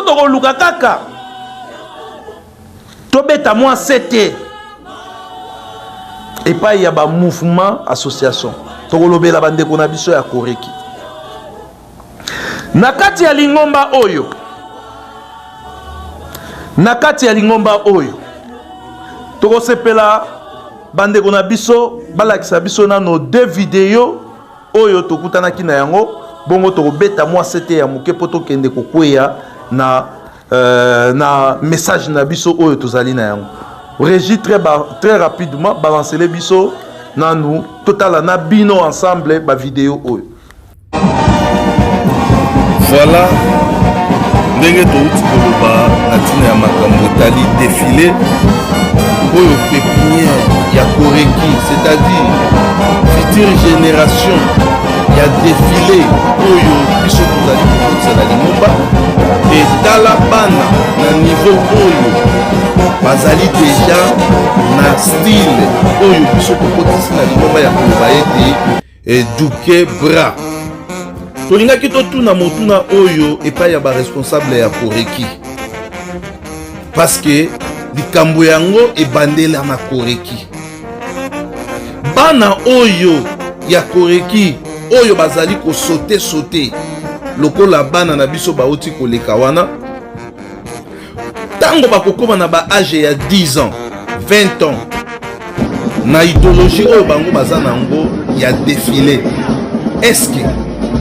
tokoluka kaka tobeta mwa sete epai ya ba mouvement association. Tokolobela bandeko na biso ya Koreki na kati ya lingomba oyo. Na kati ya lingomba oyo, tokosepela bandeko na biso balakisa biso nano deux video oyo tokutanaki na yango. Bongo tokobeta mwa sete ya moke mpo tokende kokweya na message na biso oyo tozali na yango. Régie, très, très rapidement, balancele biso nanu, totala na bino ensemble bavideo oyo. Voilà, ndenge touti koloba na ntina ya makambo etali défilé oyo, pépinière ya Koreki, c'est-à-dire future génération ya défilé oyo biso tozali kokotisa na lingomba. Etala bana na niveau oyo bazali déjà na style oyo biso tokotisi na lingomba ya koloba ete eduke bras. Tolingaki totuna motuna oyo epai ya baresponsable ya Koreki, parce que likambo yango ebandela na Koreki. Bana oyo ya Koreki oyo bazali kosote sote lokola bana na biso bauti koleka wana, ntango bakokóma na baage ya 10 ans, 20 ans, na idéologie oyo bango baza nango ya défilé, est-ce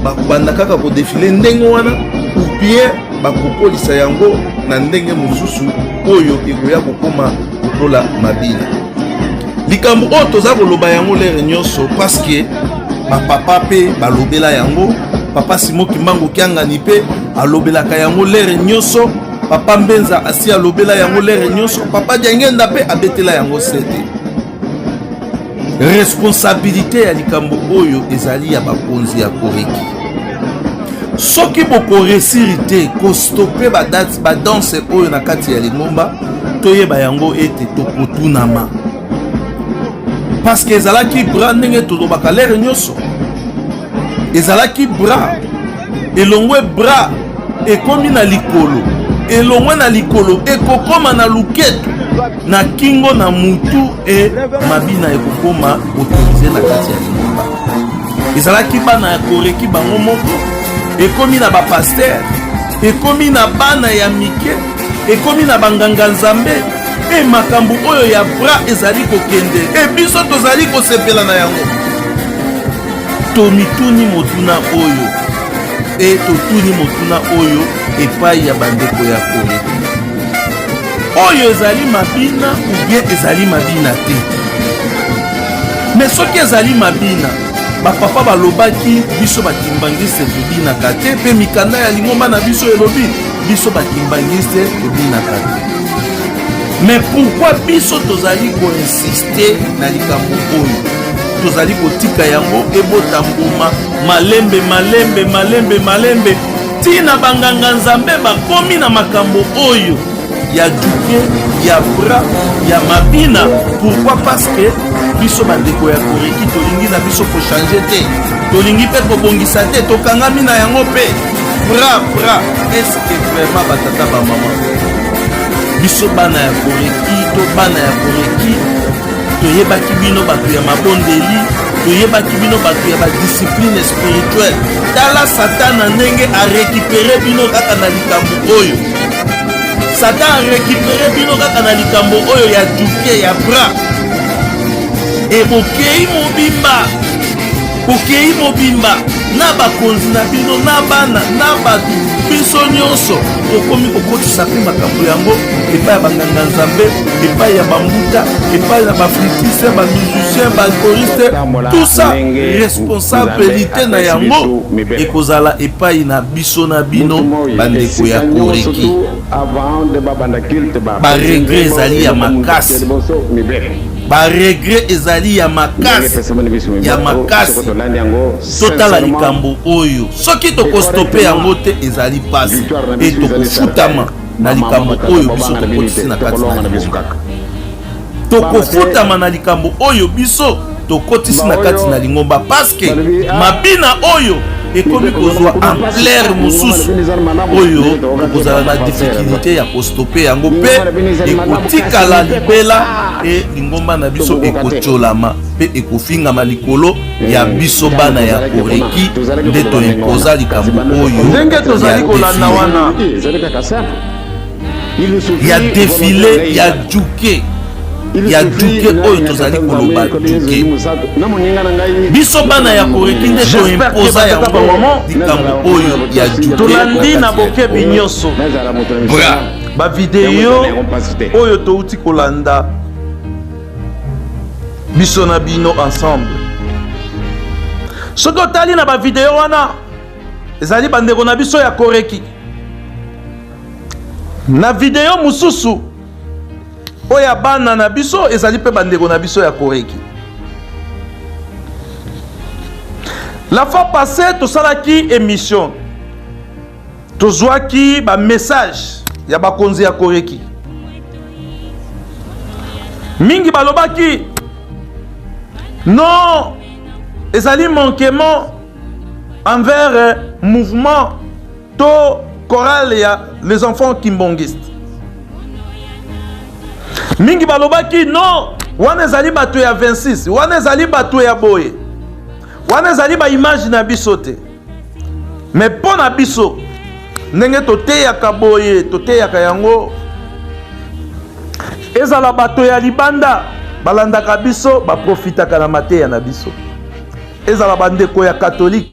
bakobanda kaka kodéfiler ndenge wana ou bien bakokolisa yango na ndenge mosusu oyo ekoya kokóma lokola mabina? Likambo oyo toza koloba yango lere nyonso, parce que bapapa mpe balobela yango. Papa Simo Kimbangu Kiangani mpe alobelaka yango lere nyonso. Papa Mbenza asi alobela yango lere nyonso. Papa Diangenda mpe abetela yango sete. Responsabilité ya likambo oyo ezali ya bakonzi ya Koreki. Soki bokoréussir te kostopper badanse oyo na kati ya lingomba, toyeba yango ete tokotunama, parce que ezalaki bras. Ndenge tolobaka lere nyonso, ezalaki bras, elongwe bras, ekomi na likolo, elongwe na likolo, ekokoma na luketu, na kingo, na mutu, e mabina ekokoma autorisé na kati ya lingomba. Ezalaki bana ya Koreki bango moko, ekomi na bapasteur, ekomi na bana ya mike, ekomi na banganga nzambe. E makambo oyo ya bras ezali kokende, e biso tozali kosepela na yango. Tomituni motuna oyo, e totuni motuna oyo epai ya bandeko ya Koreki: oyo ezali mabina ou bien ezali mabina te? Mais soki ezali mabina, bapapa balobaki biso bakimbangiste tobinaka te, mpe mikanda ya lingomba na biso elobi biso bakimbangiste tobinaka te. Mais pourquoi biso tozali koinsister na likambo oyo? Tozali kotika yango ebota mbuma malembe malembe malembe malembe, ntina banganga nzambe bakomi na makambo oyo ya duke, ya bras, ya mabina. Pourquoi? Parce que biso bandeko ya Koreki tolingi na biso kochanger te, tolingi mpe kobongisa te, tokangami na yango mpe bras bras. Est-ce vraiment, batata, bamama, biso bana ya Koreki to bana ya Koreki, toyebaki bino bato ya mabondeli, toyebaki bino bato ya badiscipline spirituelle. Tala Satana ndenge arécupérer bino kaka na likambo oyo. Satan arécupérer bino kaka na likambo oyo ya duke, ya bras, e bokei mobimba, bokei mobimba na bakonzi na bino, na bana, na bato. Biso nyonso tokomi kokotisa mpe makambo yango epai ya banganga nzambe, epai ya bambuta, epai ya baflûtiste, bamusicien, bachoristes, tout ça. Responsabilité na yango ekozala epai na biso na bino, bandeko ya Koreki. Baregret ezali ya makasi, baregret ezali ya makasi, ya makasi. Totala likambo oyo, soki tokostopper yango te, ezali mpasi e tokofutama na likambo oyo biso tokotisi na kati na lingomba. Tokofutama na likambo oyo biso tokotisi na kati na lingomba, parce que mabina oyo ekomi kozwa ampleur mosusu oyo okozala na difficulté ya kostope yango mpe ekotikala libela e lingomba na biso ekotyolama mpe ekofingama likolo ya eh, biso bana ya koreki nde toimpoza likambo oyo ndenge tozali kolanda wana ya defile ya juke ya juke oyo tozali koloba juke biso bana ya koreki nde toimpoza yango likambo oyo ya juke. Tolandi na bokebi nyonso bavideo oyo touti kolanda biso na bino ensemble. Soki otali na bavideo wana, ezali bandeko na biso ya koreki. Na video mosusu oyo ya bana na biso, ezali mpe bandeko na biso ya koreki. La fois passée tosalaki émission, tozwaki bamessage ya bakonzi ya koreki. Mingi balobaki non, ezali manquement envers mouvement to chorale ya les enfants kimbongistes. Mingi balobaki non, wana ezali bato ya 26, wana ezali bato ya boye, wana ezali baimage na biso te. Me mpo na biso, ndenge toteyaka boye, toteyaka yango, ezala bato ya libanda balandaka biso, baprofitaka na mateya na biso, ezala bandeko ya katolike.